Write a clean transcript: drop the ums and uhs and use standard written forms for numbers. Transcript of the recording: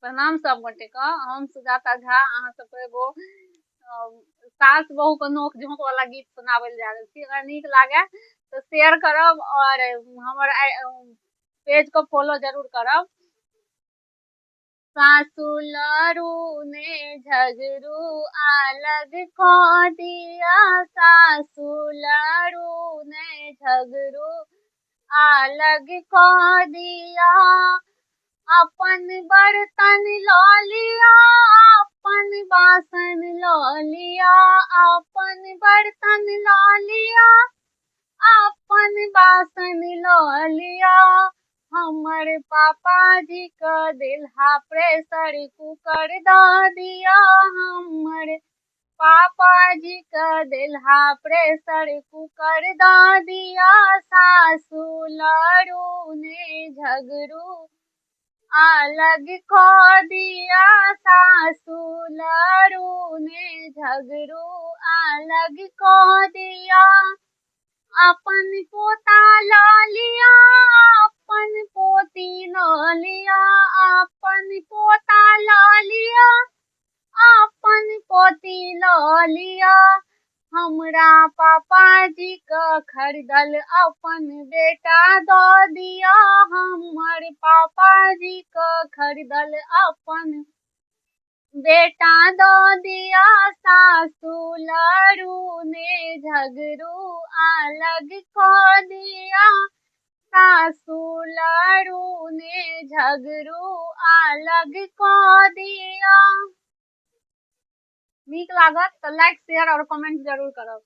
प्रणाम सब गोटे के। हम सुजाता झा अहाँ सबके एगो सास बहू के नोक झोंक वाला गीत सुनाबै लए जा रहल छी। अगर नीक लागे तऽ शेयर करब और हमर पेज के फॉलो जरूर करब। सासु लड़ू ने झगड़ू अलग कऽ दिया, सासु लड़ू ने झगड़ू अलग कऽ दिया, अपन बर्तन लऽ लिया, अपन बासन लऽ लिया, अपन बर्तन लऽ लिया, अपन बासन लऽ लिया, हमर पापाजी के देलहा प्रेशर कुकर दऽ दिया, हमर पापाजी के देलहा प्रेशर कुकर दऽ दिया, सासु लड़ू ने झगड़ू अलग कऽ दिया, सासु लड़ू ने झगड़ू अलग कऽ दिया, अपन पोता लऽ लिया, अपन पोती लऽ लिया, अपन पोता लऽ लिया, अपन पोती लऽ लिया, हमरा पापाजी के खरीदल अपन बेटा दऽ दिया, हमर पापाजी के खरीदल अपन बेटा दऽ दिया, सासु लड़ू ने झगड़ू अलग कऽ दिया, सासु लड़ू ने झगड़ू अलग कऽ दिया। नीक लागत तऽ लाइक, शेयर और कमेंट जरूर करब।